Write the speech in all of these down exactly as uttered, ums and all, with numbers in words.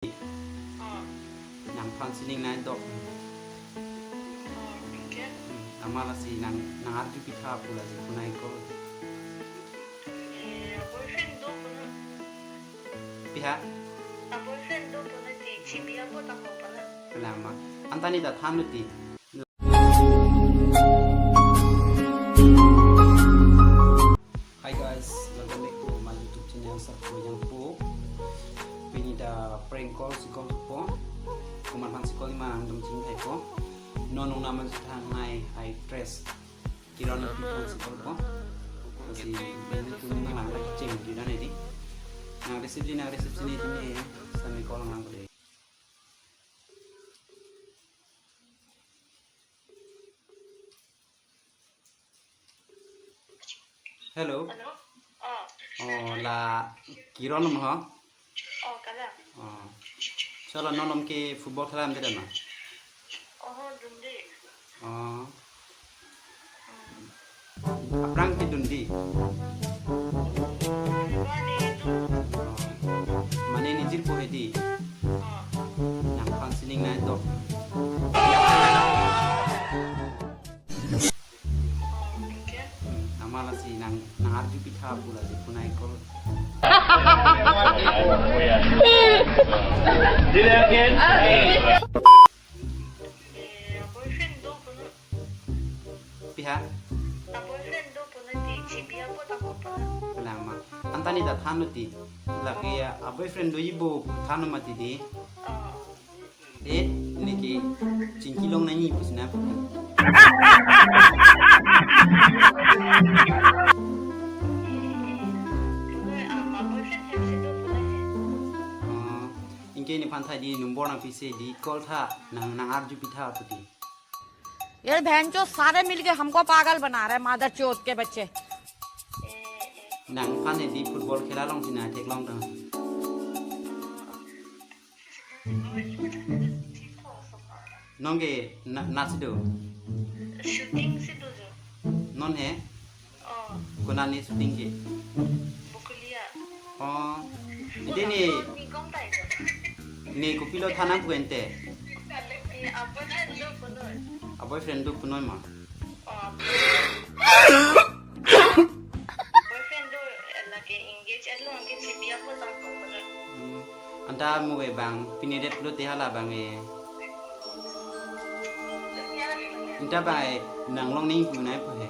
Oh. Nangphan sining nai dok. Oh, okay. Hmm, amat lasi nang, nang arju pitha pu lasi punai ko. Eh, boyfriend do pu na. Piha? A boyfriend do pu na ti, chibi apo ta ko pu na. Lama. Anta ne ta than lo ti. Hi guys, welcome back to my YouTube channel, Sarpo Jangpo. Pini ta prank call si call po. Komat aphan si call ma nangtum chini thai po. Non nung nama jutang nai actress Kiran aphan si call po. Lasi nangtum nang lang cheng di dan ini. Nang receive di, nang receive sini sini. Sami call nang lang. Hello. Hello. Oh. Oh, la Kiran ma ho? Oh, kalang. Oh. Solo non lom ke football khela dunde ma? Oh, dunde. Oh. Hmm. Aphrang ke dunde. Mane ni jirpo hedi. Nangphan sining nai dok. Amat lasi nang, nang arju pitha pu lasi punai ko. Dile again. Eh, boyfriend do pu na. Piha? A boyfriend do pu na ti, chibi apo ta ko pu na. Lama. Anta ne ta than lo ti. Lake a boyfriend doji bo than lo mati di. Oh. Eh, neke chingki long nangji pusi na. Eh, eh, eh. Pu na, ah, a boyfriend hem si do pu na he. Oh. Anke nephan tha di number nangpi se di call tha nang, nang arju pitha pu ti. ये बहनचोद सारे मिलके हमको पागल बना रहे हैं, मादरचोद के बच्चे। Nangphan di football khela long sina theklong tang. Non ke na, nat si do. Shooting si do jo. Non he? Oh. Konat ne shooting ke? Bokulia. Oh. Ante ne, ni kong tai ko. Ne kopilo than nangpo ante? Ne a boyfriend do punoi. A boyfriend do punoi ma? Oh. Boyfriend do, eh, lake engage lo, engage si dia po tang ko punoi. Hmm. Anta mo ke bang, pini ret lo te hala bang e. Anta bang e, nang long ning pu nai pu he.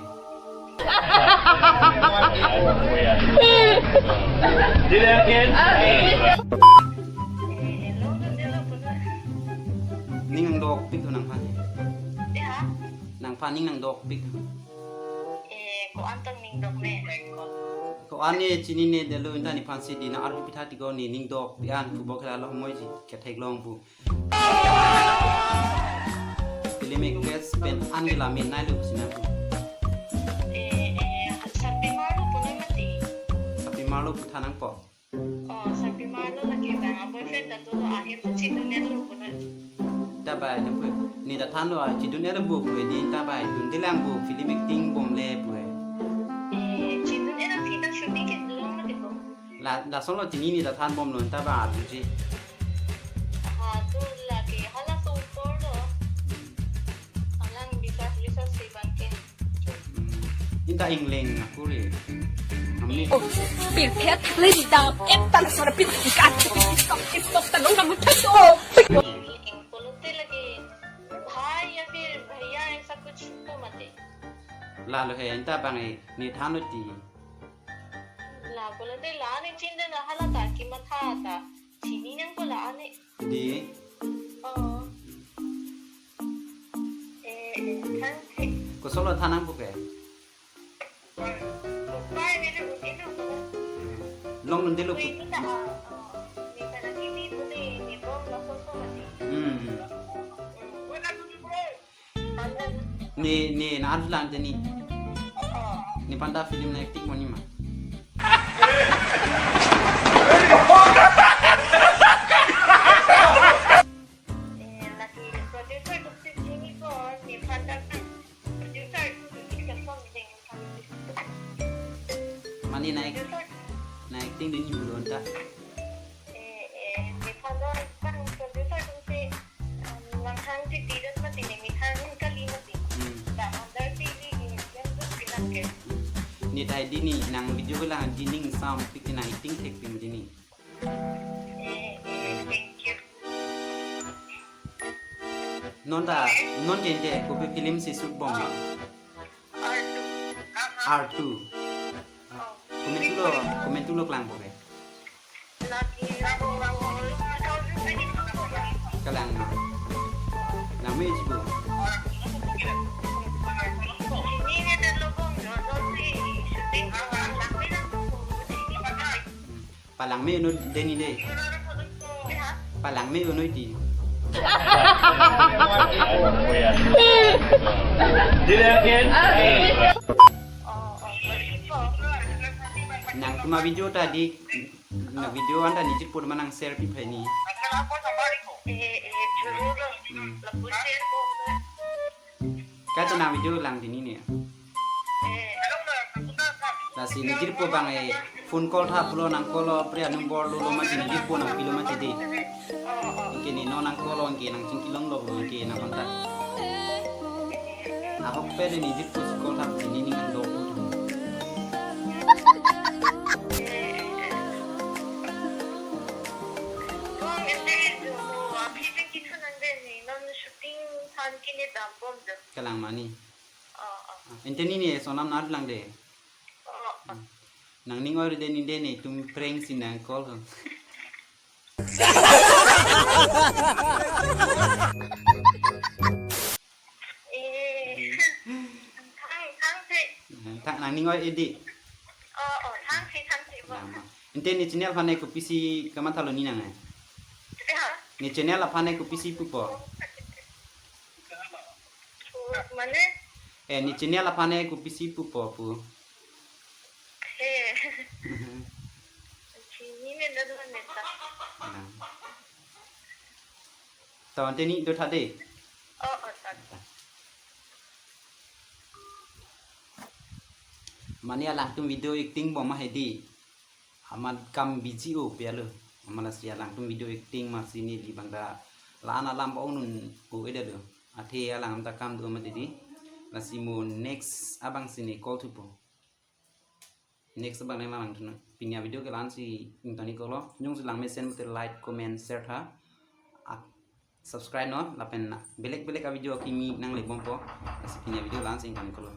Dile again. Ning nangdokpik tho nangphan. Ya. Nangphan ning nangdokpik tho. Eh, ko-an tang ning dok ne. Ko-an ne chinine detlo, anta nephan si di nang arju pitha ti ko ne ning dokpik an football khela lo moi si ketheklong pu. Film actress pen an ke la min nai lo pusi nangpo. Eh, eh, sarpi mar lo punoi mati. Sarpi mar lo pu than nangpo. Oh, sarpi mar lo lake bang a boyfriend ta do lo, ahem ta chidun-et lo punoi. Ta bai nangpo. Ne ta than lo a chidun-et lo bo pu di ta bai dunde lang bo film acting bom le pu. Eh, chidun-et aphi ta shooting ke long mati ko. La, lason lo chinine ta than bom lo ta ba arjuji. Ha, tu lake hala so por lo. Alang bisa bisa si bangke. Hmm. Anta ingleng akuri. Kami. Pirthe lida et tan sar pit kat. Stop, stop, tanong namu taso. Ingleng pulote lake bhai ya phir bhaiya aisa kuch to mati. Lalo he, anta bang e, ne than lo ti. La pulote la ne chinine hala ta kimatha ta. Chini nangpo la ne. Di. Oh. Eh, eh, thank you. Kosolo than nangpo ke? Bye, ne le buti na. Longdunde lo pu. Wait, na, ah, ah. Ne ta na kimi buti, ne bom na so so mati. Hmm. Hmm. Ne, ne, nang arjulang te ne. Nephan ta film nang acting moni ma? Eh, lake producer duk si jini ko, nephan ta producer duk si jini ko. Mane nang, producer. Nang acting dunji pulo anta. Eh, eh, nephan ta Dini nang video kelang dini sound pik nang acting thek pin dini. Thank you. Non ta non tente kopi film si shoot bom. Artu. Artu. Komentulo komentulo klang boke. Lagi aku aku Kalang ma. Nang me jibo. Ini ni terlubung dodo si syuting awal tapi aku Palang me uno deni de. Palang me uno di. Dile again. Oh, oh, begitu. Nang kuma video tadi. Nang video anta nijit pun manang share pi phai ni. Eh, eh, juru lo. Hmm. Lepas share ko. Kato nang video lang dini ne. Eh, Lasi nijit po bang e phone call tha pulo nang call lo pria number lo lo ma nijit po nang pilo ma di. oh, oh. Ingke ni no nang call lo ingke nang chingki longlo lo ingke nang kontak. Ahok pe de nijit po si call tha dini ni kan do. Kong ente itu, oh, abhi se kitu nang de ni, non shooting than kini dam bom de. Kalang mani. Oh, oh, Ente ni ni sonam nat lang de. oh, oh. Nang ning oi de ni de ni tum prank si nang call ho. Eh, thang, thang si. Thang nang ning oi edi. Oh, oh, thang si, thang si, bom. Ente ni channel aphan ne kopisi kamathalo ni nang. Ya, Ni channel aphan ne kopisi pupo. mane, Eh ni channel aphan ne kopisi pupo pu. eh. Chini ni dah dua meter. Tawante ni do thade. Oh, oh, tak. Mani alangtum video acting bom ma hedi. Amat kam busy o pialo. Amala si alangtum video acting ma sini di bangda la-an alam ba unun o edalo. Athe alang ta kam do ma didi. Lasi mo next abang sini call thupo. Next abang ne malang thuna. Pini a video ke la-an si ingtoni kolo. Jongsi lang mesen mate like, comment, share tha. Ak subscribe non lapen belek belek a video kimi nangle bompo. Lasi pini a video la-an si ingtoni kolo.